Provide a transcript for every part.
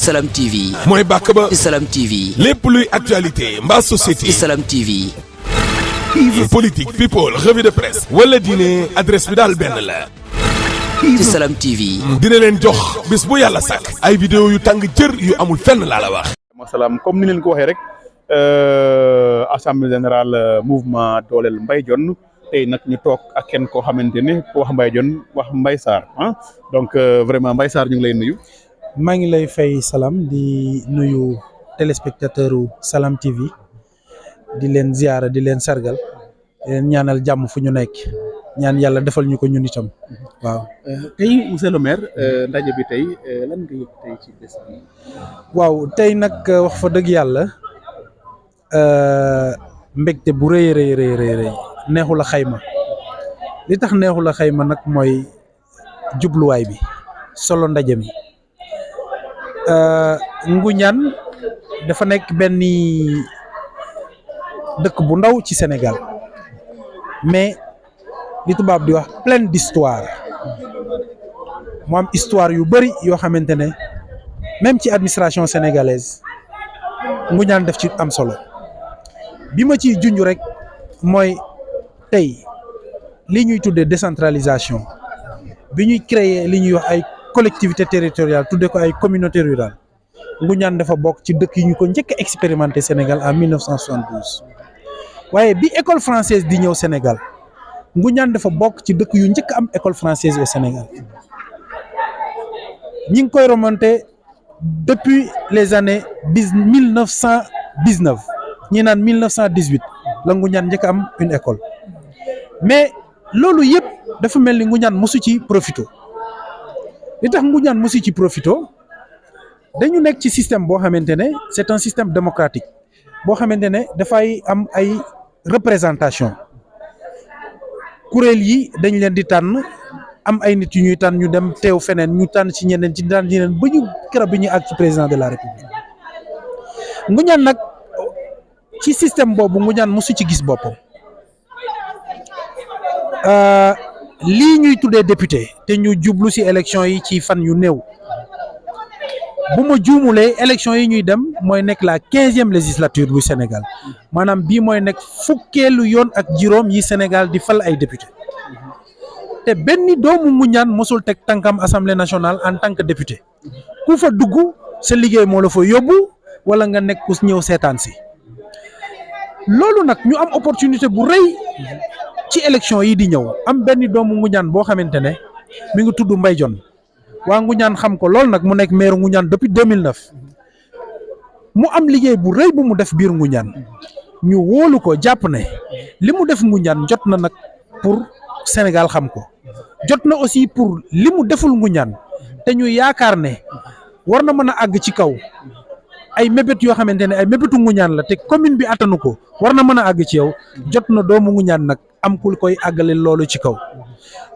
Salam TV. mooy bàkk ba. Salam TV. lépp luy actualité mbaa société. Salam TV. politique people revue de presse. wala diine adresse bi daal benn la. Salam TV. dina leen jox bis bu yàlla sàkk. ay vidéo yu tàng jër yu amul fenn laa la wax. masalaam comme ni leen ko waxee rek assemblée générale mouvement dooleel Mbaye Dione tey nag ñu toog ak kenn koo xamante ne ku wax Mbaye Dione wax Mbaye Sarr donc vraiment Mbaye Sarr ñu ngi lay nuyu. maa ngi lay fay Salam di nuyu téléspectateur u Salam TV di leen ziara di leen sargal di leen ñaanal jàmm fu ñu nekk ñaan yàlla defal ñu ko ñun itam waaw. tey monsieur le maire ndaje bi tey lan nga yëg tey ci bés bi. waaw tey nag wax fa dëgg yàlla mbégte bu rëy rëy neexul a xayma li tax neexul a xayma nag mooy jubluwaay bi solo ndaje mi. Ngoundiane dafa nekk benn dëkk bu ndaw ci Sénégal mais li tubaab di wax pleine d'histoire mu am histoire yu bari yoo xamante ne même ci administration sénégalaise Ngoundiane def ci am solo bi ma ciy junj rek mooy tey li ñuy tuddee décentralisation bi ñuy créer li ñuy wax ay collectivité territoriale tudde ko ay communauté rurale Ngoundiane dafa bokk ci dëkk yi ñu ko njëkk a expérimenté Sénégal en 1972 waaye bi école française di ñëw Sénégal Ngoundiane dafa bokk ci dëkk yu njëkk am école française au Sénégal ñi ngi koy remonté depuis les années 1919 ñi naan 1918 la Ngoundiane njëkk am une école mais loolu yëpp dafa mel ni Ngoundiane mosu ci profito li tax Ngoundiane mosu ci profito dañu nekk ci système boo xamante ne c'est un système démocratique boo xamante ne dafay am ay représentation kuréel yi dañ leen di tànn am ay nit yu ñuy tànn ñu dem teew feneen ñu tànn ci ñeneen ci tànn ñeneen ba ñu keroog bi ñuy àgg ci président de la république Ngoundiane nag ci système boobu Ngoundiane mosu ci gis boppam lii ñuy tuddee député te ñu jublu ci élection yi ci fan yu néew bu ma juumulee élection yi ñuy dem mooy nekk la 15e législature bu Sénégal maanaam bii mooy nekk fukkeelu yoon ak juróom yi Sénégal di fal ay député te benn doomu Ngoundiane mosul teg tànkam assemblée nationale en tant que député ku fa dugg sa liggéey moo la fa yóbbu wala nga nekk ku ñëw seetaan si loolu nag ñu am opportunité bu rëy ci élection yi di ñëw am benn doomu Ngoundiane boo xamante ne mi ngi tudd Mbaye Dione waa Ngoundiane xam ko lool nag mu nekk maire Ngoundiane depuis 2009 mu am liggéey bu rëy bu mu def biir Ngoundiane ñu wóolu ko jàpp ne li mu def Ngoundiane jot na nag pour Sénégal xam ko jot na aussi pour li mu deful Ngoundiane te ñu yaakaar ne war na mën a àgg ci kaw ay mébét yoo xamante ne ay mébétu Ngoundiane la te commune bi attanu ko war na mën a àgg ci yow jot na doomu Ngoundiane nag am ku koy àggale loolu ci kaw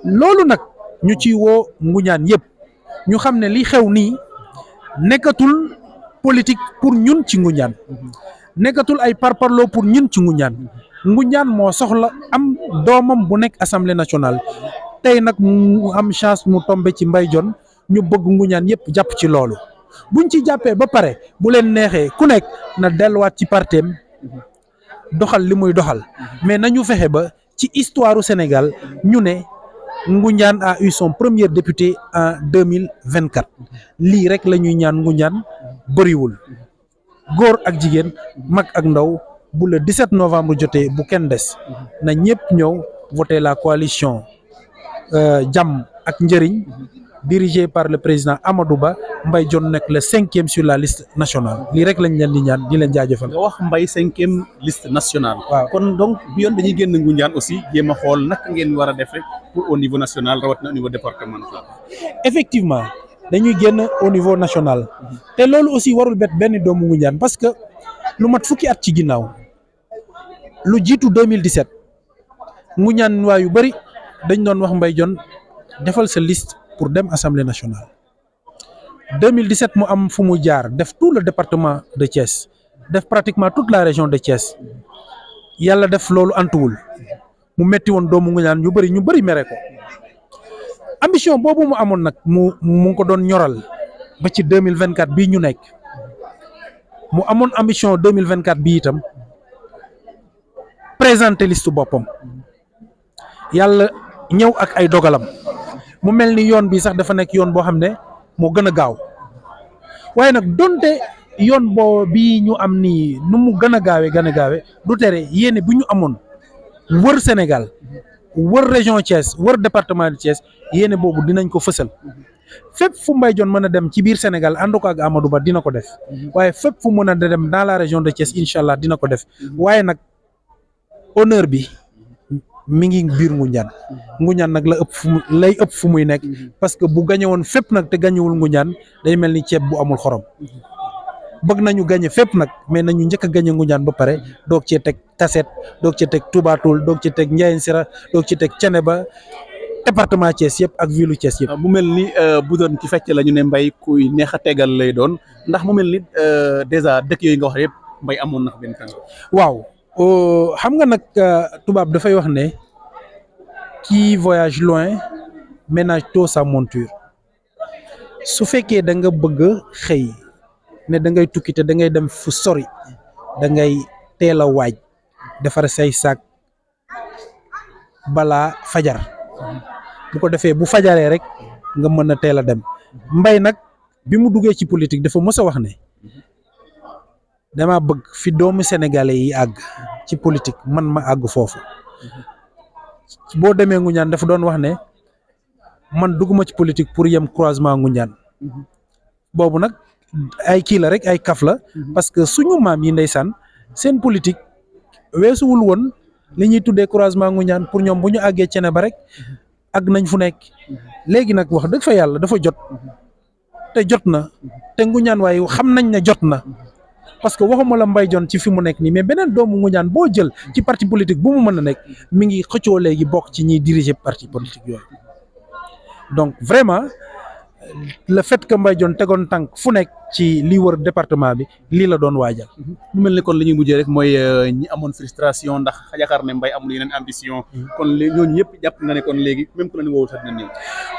loolu nag ñu ciy woo Ngoundiane yëpp ñu xam ne li xew nii nekkatul politique pour ñun ci Ngoundiane nekkatul ay parparloo pour ñun ci Ngoundiane moo soxla am doomam bu nekk assemblée nationale tey nag mu am chance mu tombe ci Mbaye Dione ñu bëgg Ngoundiane yëpp jàpp ci loolu buñ ci jàppee ba pare bu leen neexee ku nekk na delluwaat ci parteem doxal li muy doxal mais nañu fexe ba ci histoire u Sénégal ñu ne Ngoundiane a eu son premier député en 2024 lii rek la ñuy ñaan Ngoundiane bëriwul góor ak jigéen mag ak ndaw bu le 17 novembre jotee bu kenn des na ñëpp ñëw voter la coalition jàmm ak njëriñ dirigée par le président Amadou Ba Mbaye Dione nekk le 5e sur la liste nationale lii rek lañ leen di ñaan di leen jaajëfal. nga wax Mbaye 5e liste nationale. waaw kon donc bi yoon dañuy génn Ngoundiane aussi jéem a xool naka ngeen war a defee pour au niveau national rawatina au niveau départemental. effectivement dañuy génn au niveau national te loolu aussi warul bett benn doomu Ngoundiane parce que lu mat fukki at ci ginnaaw lu jiitu 2017 Ngoundiane waa yu bëri dañ doon wax Mbaye Dione defal sa liste pour dem assemblée nationale 2017 mu am fu mu jaar def tout le département de Thiès def pratiquement toute la région de Thiès yàlla def loolu antuwul mu metti woon doomu Ngoundiane ñu bëri mere ko ambition boobu mu amoon nag mu ngi ko doon ñoral ba ci 2024 bii ñu nekk mu amoon ambition 2024 bii itam présenter liste boppam yàlla ñëw ak ay dogalam mu mel ni yoon bi sax dafa nekk yoon boo xam ne moo gën a gaaw waaye nag donte yoon boo bii ñu am nii nu mu gën a gaawee du tere yéene bu ñu amoon wër Sénégal wër région Thiès wër département de Thiès yéene boobu dinañ ko fësal fépp fu Mbaye Dione mën a dem ci biir Sénégal ànd ko ak Amadou Ba dina ko def waaye fépp fu mën a dem dans la région de Thiès incha allah dina ko def waaye nag honneur bi mi ngi biir Ngoundiane nag lay ëpp fu muy nekk parce que bu gañe woon fépp nag te gañewul Ngoundiane day mel ni ceeb bu amul xorom bëgg nañu gañe fépp nag mais nañu njëkk a gañe Ngoundiane ba pare doog cee teg Tassette doog cee teg Toubatoul doog cee teg Ndiayène Sira doog cee teg Thiénaba département Thiès yëpp ak ville Thiès yëpp. mu mel ni bu doon ci fecc la ñu ne Mbaye kuy neex a tegal lay doon ndax mu mel ni dèjà dëkk yooyu nga wax yëpp Mbaye amoon na fa benn tànk. waaw xam nga nag tubaab dafay wax ne qui voyage loin ménage tôt sa monture su fekkee da nga bëgg xëy ne da ngay tukki te da ngay dem fu sori da ngay teel a waaj defar say sac balaa fajar bu ko defee bu fajaree rek nga mën a teel a dem Mbaye nag bi mu duggee ci politique dafa mës a wax ne dama bëgg fi doomu sénégalais yi àgg ci politique man ma àgg foofu boo demee Ngoundiane dafa doon wax ne man dugguma ci politique pour yem croisement Ngoundiane boobu nag ay kii la rek ay kaf la parce que suñu maam yi ndeysaan seen politique weesuwul woon li ñuy tuddee croisement Ngoundiane pour ñoom bu ñu àggee cene ba rek àgg nañ fu nekk léegi nag wax dëgg fa yàlla dafa jot te jot na te Ngoundiane waaye xam nañ ne jot na parce que waxuma la Mbaye Dione ci fi mu nekk nii mais beneen doomu Ngoundiane boo jël ci parti politique bu mu mën a nekk mi ngi xëccoo léegi bokk ci ñiy diriger parti politique yooyu donc vraiment le fait que Mbaye Dione tegoon tànk fu nekk ci li wër département bi lii la doon waajal. mu mel ni kon li ñuy mujjee rek mooy ñi amoon frustration ndax yaakaar ne Mbaye amul yeneen ambition kon ñooñu ñëpp jàpp nga ne kon léegi même ku la ñu wowul sax dina ñëw.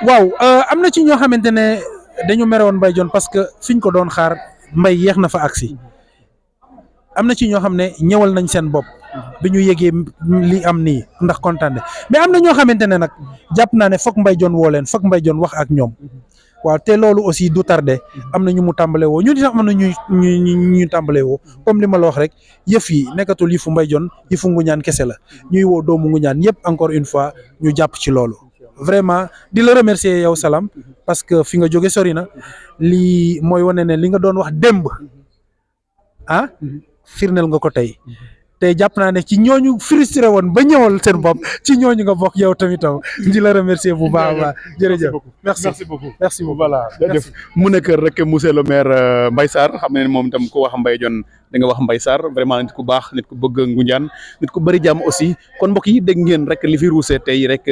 waaw am na ci ñoo xamante ne dañu merewoon Mbaye Dione parce que fiñ ko doon xaar Mbaye yéex na fa agsi am na ci ñoo xam ne ñëwal nañ seen bopp bi ñu yëgee li am nii ndax kontaan mais am na ñoo xamante ne nag jàpp naa ne foog Mbaye Dione woo leen foog Mbaye Dione wax ak ñoom. waaw te loolu aussi du tardé am na ñu mu tàmbale woo ñu di sax am na ñu tàmbale woo comme li ma la wax rek yëf yi nekkatul yëfu Mbaye Dione yëfu Ngoundiane kese la ñuy woo doomu Ngoundiane yëpp encore une fois ñu jàpp ci loolu vraiment di la remercier yow Salam parce que fi nga jóge sori na lii mooy wane ne li nga doon wax démb firndeel nga ko tey te jàpp naa ne ci ñooñu frustré woon ba ñëwal seen bopp ci ñooñu nga bokk yow tamit taw di la remercier bu baax a baax jërëjëf merci beaucoup merci beaucoup voilà jërëjëf mu nekk rek monsieur le maire Mbaye Sarr xam ne moom itam ko wax Mbaye Dione da nga wax Mbaye Sarr vraiment nit ku baax nit ku bëgg Ngoundiane nit ku bëri jàmm aussi kon mbokk yi dégg ngeen rek li fi ruusee tey rek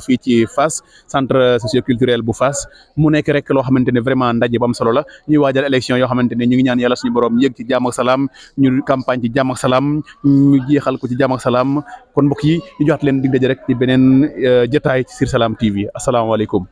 fii ci Fass centre socioculturel bu Fass mu nekk rek loo xamante ne vraiment ndaje bu am solo la ñuy waajal élection yoo xamante ne ñu ngi ñaan yàlla suñu borom yëg ci jàmm ak salaam ñu campagne ci jàmm ak salaam ñu jeexal ko ci jàmm ak salaam kon mbokk yi ñu joxat leen dig daje rek ci beneen jotaay ci Sir Salam TV asalaamaaleykum